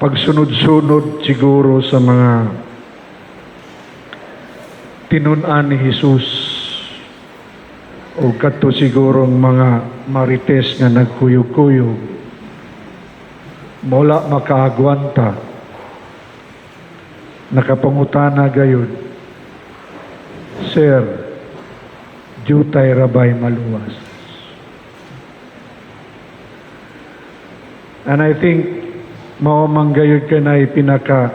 Pagsunod-sunod siguro sa mga tinun-an ni Jesus o kadto sigurong mga marites nga nagkuyog-kuyog, wala makaagwanta, nakapangutana gayud, "Sir, jutay ra bay maluwas?" And I think mao man gayud kanay pinaka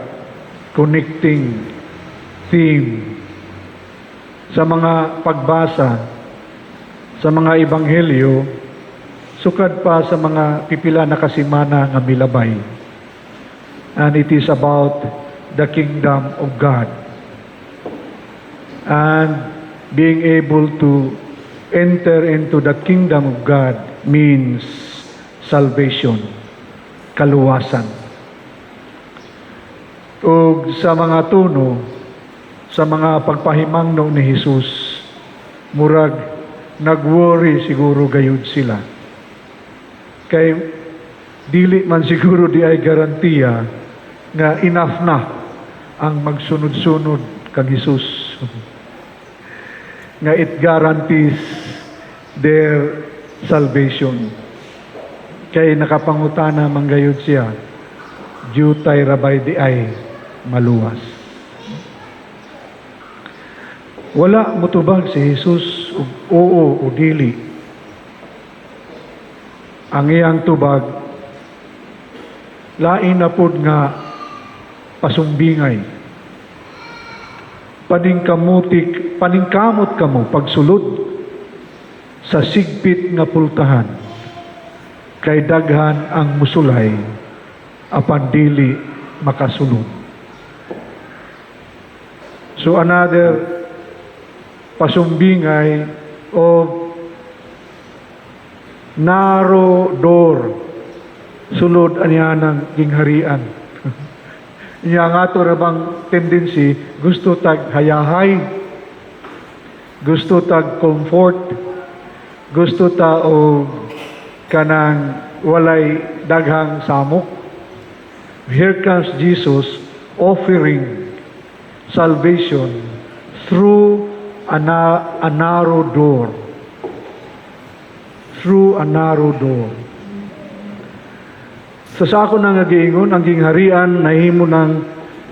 connecting theme sa mga pagbasa sa mga ebanghelyo sukad pa sa mga pipila na kasimana nga milabay. And it is about the kingdom of God and being able to enter into the kingdom of God means salvation, kaluwasan. Ug sa mga tono, sa mga pagpahimangno ni Jesus, murag nag-worry siguro gayud sila. Kay dili man siguro diay garantiya nga enough na ang magsunod-sunod kang Jesus, nga it guarantees their salvation. Kay nakapangutana man gayud siya, "Jutay ra bay diay maluwas?" Wala mutubag si Jesus og oo o dili. Ang iyang tubag, lain na pod nga pasumbingay. Paningkamutik, paningkamot kamo pagsulod sa sigpit nga pultahan, kay daghan ang musulay apan dili makasulod. So another pasumbingay of narrow door, sulod aniya ng gingharian. Inya nga ato ra bang tendency, gusto tag hayahay, gusto tag comfort, gusto ta og kanang walay daghang samok. Here comes Jesus offering salvation through a narrow door. Through a narrow door. So sa ako na nga giingon, ang gingharian nahimo ng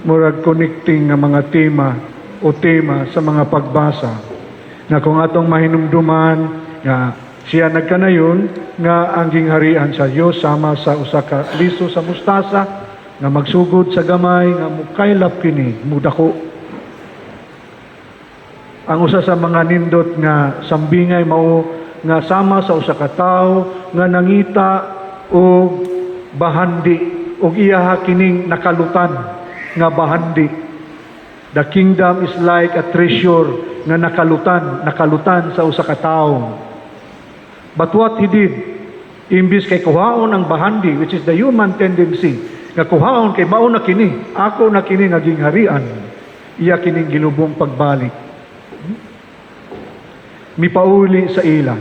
murag connecting nga mga tema o tema sa mga pagbasa. Na kung atong mahinumduman nga siya nagkanayon nga ang gingharian sa Dios sama sa usa ka liso sa mustasa nga magsugod sa gamay nga mukaylap kini, mudako. Ang usa sa mga nindot nga sambingay mao nga sama sa usa ka tawo nga nangita og bahandi og iyaha kining nakalutan nga bahandi. The kingdom is like a treasure nga nakalutan, nakalutan sa usa ka tawo. But what he did, imbis kay kuhaon ang bahandi, which is the human tendency, nga kuhaon kay mao na kini, ako na kini nga gingharian, iya kining gilubong pagbalik. Mipauli sa ila.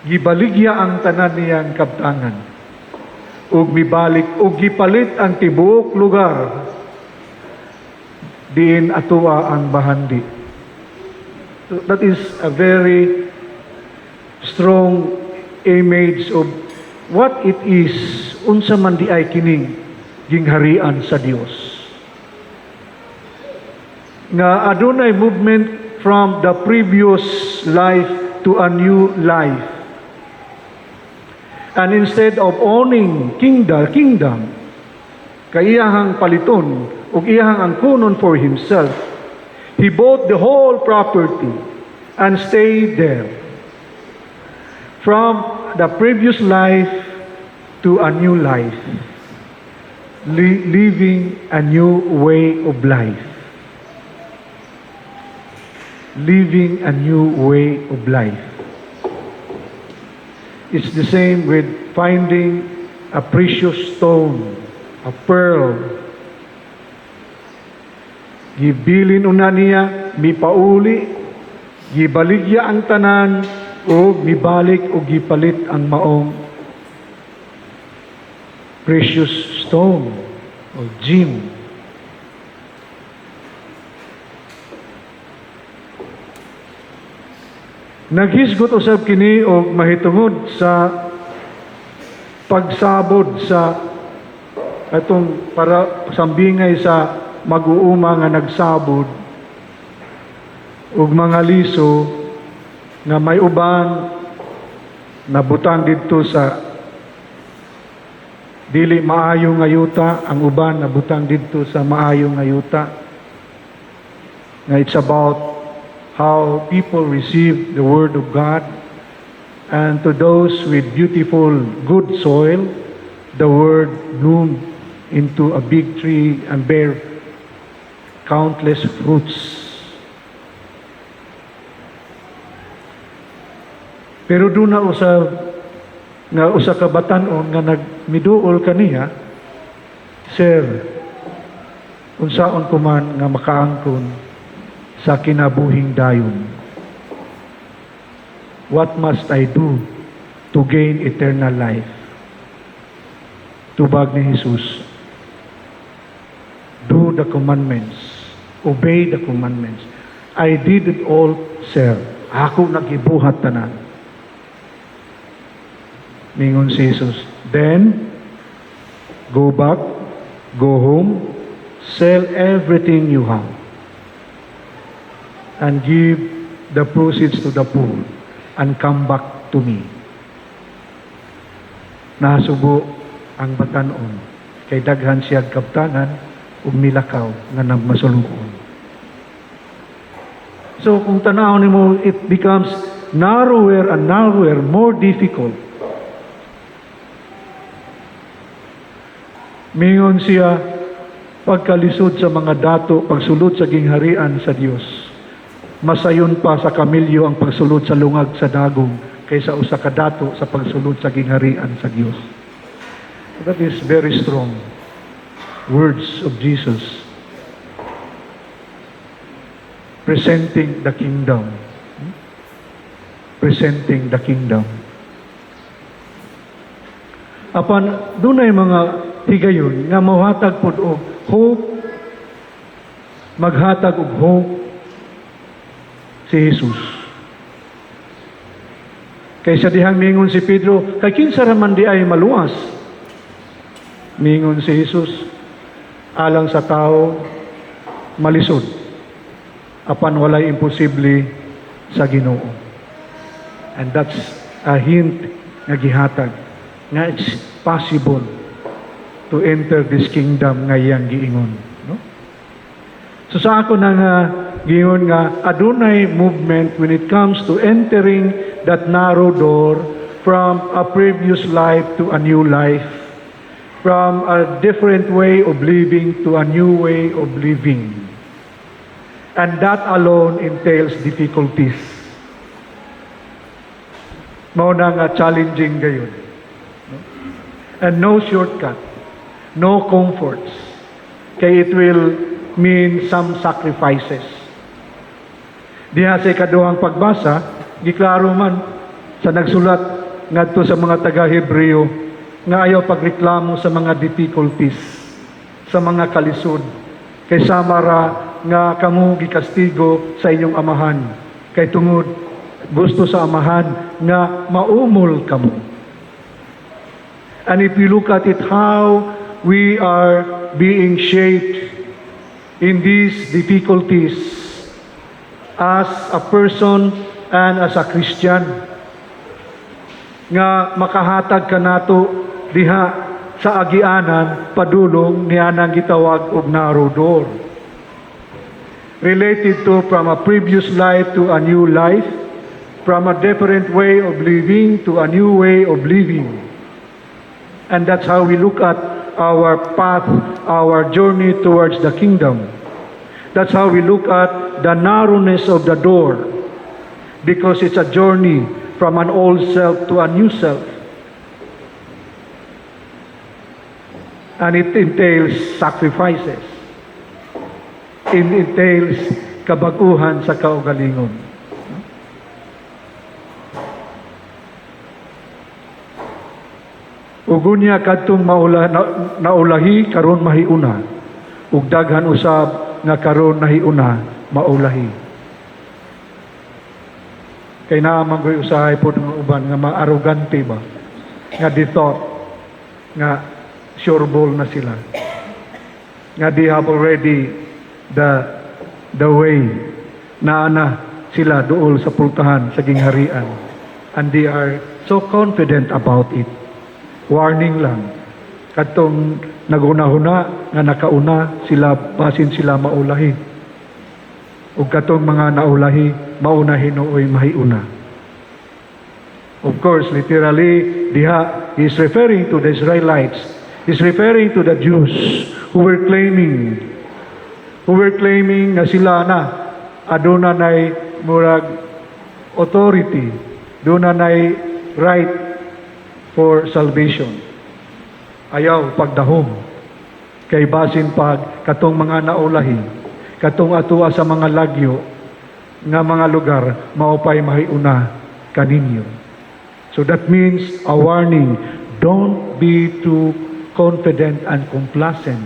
Gibaligya ang tanan niyang kabtangan. Ug mibalik ug gipalit ang tibuok lugar diin atoa ang bahandi. So that is a very strong image of what it is, unsa man diay kining gingharian sa Dios. Nga adunay movement from the previous life to a new life. And instead of owning kingdom, kay iyahang paliton ug iyahang angkunon for himself, he bought the whole property and stayed there. From the previous life to a new life. Living a new way of life. Living a new way of life. It's the same with finding a precious stone, a pearl. Gibilin una niya, mipauli, gibaligya ang tanan, ug mibalik ug gipalit ang maong precious stone. O gym. Naghisgot usab kini og mahitungod sa pagsabod sa atong para sambingay sa mag-uuma nga nagsabod ug mga liso nga may uban nabutang didto sa dili maayo nga yuta, ang uban nabutang didto sa maayo nga yuta, nga it's about how people receive the word of God, and to those with beautiful good soil, the word bloom into a big tree and bear countless fruits. Pero duna usab nga usa ka batan-on nga nagmiduol kaniya, "Sir, unsaon ko man nga makaangkon sa kinabuhing dayon? What must I do to gain eternal life?" Tubag ni Jesus, "Do the commandments. Obey the commandments." "I did it all, sir. Ako nang gibuhat tanan." Mingon si Jesus, "Then, go back, go home, sell everything you have, and give the proceeds to the poor, and come back to me." Nasubo ang batanon, kay daghan siya kabtangan, ug milakaw nga nagmasuluon. So kung tanaw nimo, it becomes narrower and narrower, more difficult. Mingon siya, "Pagkalisod sa mga dato, pagsulod sa gingharian sa Dios. Masayon pa sa kamilyo ang pagsulod sa lungag sa dagom kaysa usa ka dato sa pagsulod sa gingharian sa Dios." That is very strong words of Jesus presenting the kingdom. Presenting the kingdom. Apan dunay mga higayon nga mohatag pod og hope, maghatag og hope si Jesus. Kaysa dihang mingon si Pedro, "Kay kinsa ra man diay maluwas?" Mingon si Jesus, "Alang sa tao malisod, apan walay imposible sa Ginoo." And that's a hint nga gihatag nga it's possible to enter this kingdom nga iyang giingon, no? So sa ako na nga giingon nga adunay movement when it comes to entering that narrow door from a previous life to a new life, from a different way of living to a new way of living. And that alone entails difficulties. Mao na nga challenging gayon, no? And no shortcut, no comforts. Kay it will mean some sacrifices. Diha sa ikaduhang pagbasa, giklaro man sa nagsulat ngadto sa mga taga-Hebreo nga ayaw pagreklamo sa mga difficulties, sa mga kalisod. Kay sama ra nga kamo gikastigo sa inyong amahan. Kay tungod gusto sa amahan nga maumol kamo. And if you look at it, how we are being shaped in these difficulties as a person and as a Christian, nga makahatag kanato diha sa agianan padulong niya nang gitawag og narrow door, related to from a previous life to a new life, from a different way of living to a new way of living. And that's how we look at our path, our journey towards the kingdom. That's how we look at the narrowness of the door, because it's a journey from an old self to a new self. And it entails sacrifices. It entails kabaguhan sa kaugalingon. Ug unya kadtong naulahi karon mahiuna, ug daghan usab nga karon nahiuna maulahi. Kay naa man ko'y usahay pod nga uban nga ma-arrogante ba, nga they thought nga sure ball na sila, nga they have already the way na sila duol sa pultahan sa gingharian, and they are so confident about it. Warning lang kadtong naghuna-huna nga nakauna sila, basin sila maulahi, ug katong mga naulahi mao na hinuoy mahiuna. Of course, literally diha he is referring to the Israelites. He's referring to the Jews who were claiming nga sila na aduna nay murag authority, duna nay right for salvation. Ayaw pagdahom kay basin pag katong mga naulahi, katong atua sa mga lagyo nga mga lugar, mao pay mahiuna kaninyo. So that means a warning: don't be too confident and complacent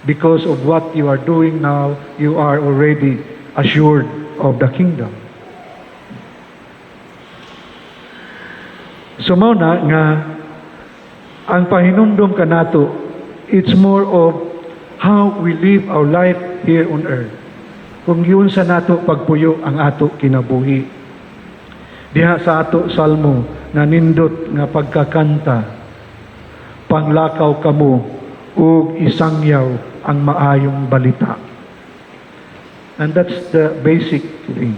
because of what you are doing now, you are already assured of the kingdom. So mao na nga ang pahinumdom kanato, it's more of how we live our life here on earth. Kung giunsa nato pagpuyo ang ato kinabuhi. Diha sa ato salmo nga nindot nga pagkakanta, "Panglakaw kamo ug isangyaw ang maayong balita." And that's the basic thing.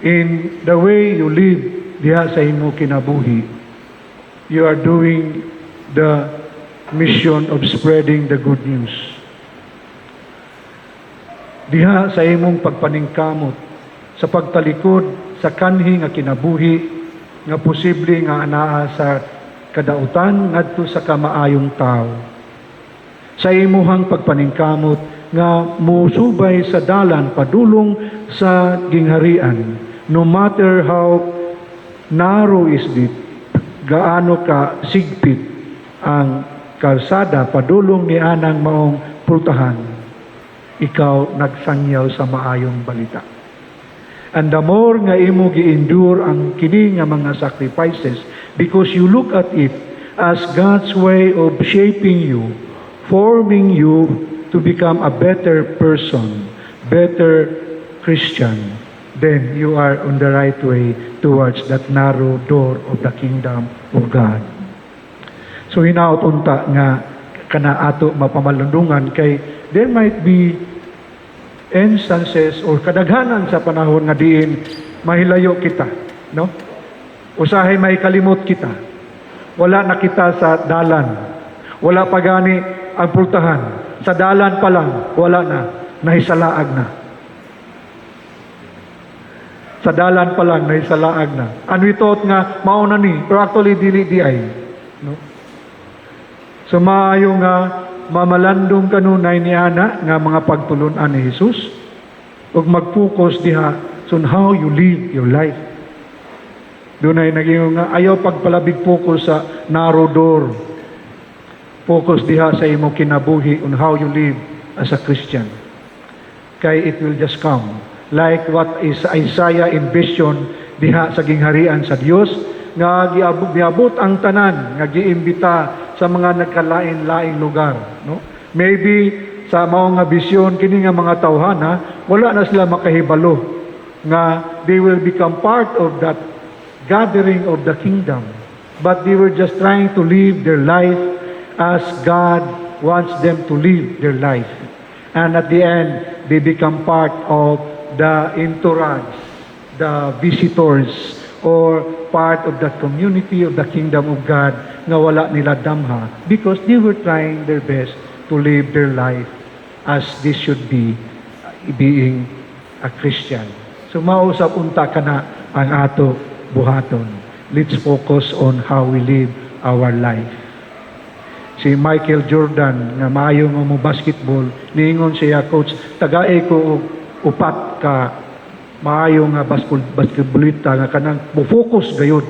In the way you live diha sa imo kinabuhi, you are doing the mission of spreading the good news. Diha sa imong pagpaningkamot, sa pagtalikod sa kanhi nga kinabuhi nga posible nga anaa sa kadautan ngadto sa kamaayong tao. Sa imuhang pagpaningkamot nga musubay sa dalan padulong sa gingharian, no matter how narrow is it, gaano ka sigpit ang kalsada padulong ni anang maong pultahan, ikaw nagsangyaw sa maayong balita. And the more nga imo gi-endure ang kini nga mga sacrifices, because you look at it as God's way of shaping you, forming you to become a better person, better Christian, then you are on the right way towards that narrow door of the kingdom of God. So hinaot unta nga kana ato mapamalundungan, kay there might be instances or kadaghanan sa panahon nga diin mahilayo kita, no? Usahay may kalimot kita. Wala na kita sa dalan. Wala pa gani ang pultahan. Sa dalan pa lang, wala na. Nahisalaag na. Sa dalan pa lang, nahisalaag na. And we thought nga, mao na ni, pero actually, dili diay. No? So maayo nga mamalandong kanunay ni ana nga mga pagtulunan ni Jesus ug mag-focus diha on how you live your life. Dunay naging nga ayaw pagpalabig focus sa narrow door. Focus diha sa imo kinabuhi on how you live as a Christian. Kay it will just come. Like what is Isaiah envision diha sa gingharian sa Dios nga giabot ang tanan nga giimbita sa mga nagkalain-laing lugar, no? Maybe sa mao nga bisyon kini nga mga tawhana, wala na sila makahibalo nga they will become part of that gathering of the kingdom, but they were just trying to live their life as God wants them to live their life, and at the end they become part of the entourage, the visitors, or part of the community of the kingdom of God nga wala nila damha because they were trying their best to live their life as this should be, being a Christian. So mausap unta kana ang ato buhaton. Let's focus on how we live our life. Si Michael Jordan nga maayo nga mo basketball, niingon siya, "Coach, tagae ko og upat ka maayo nga basketballista nga kanang mo-focus gayud."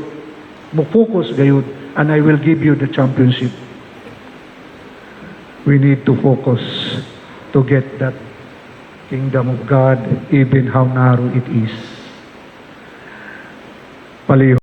Mo-focus gayud. and I will give you the championship. We need to focus to get that kingdom of God, even how narrow it is. Palihog.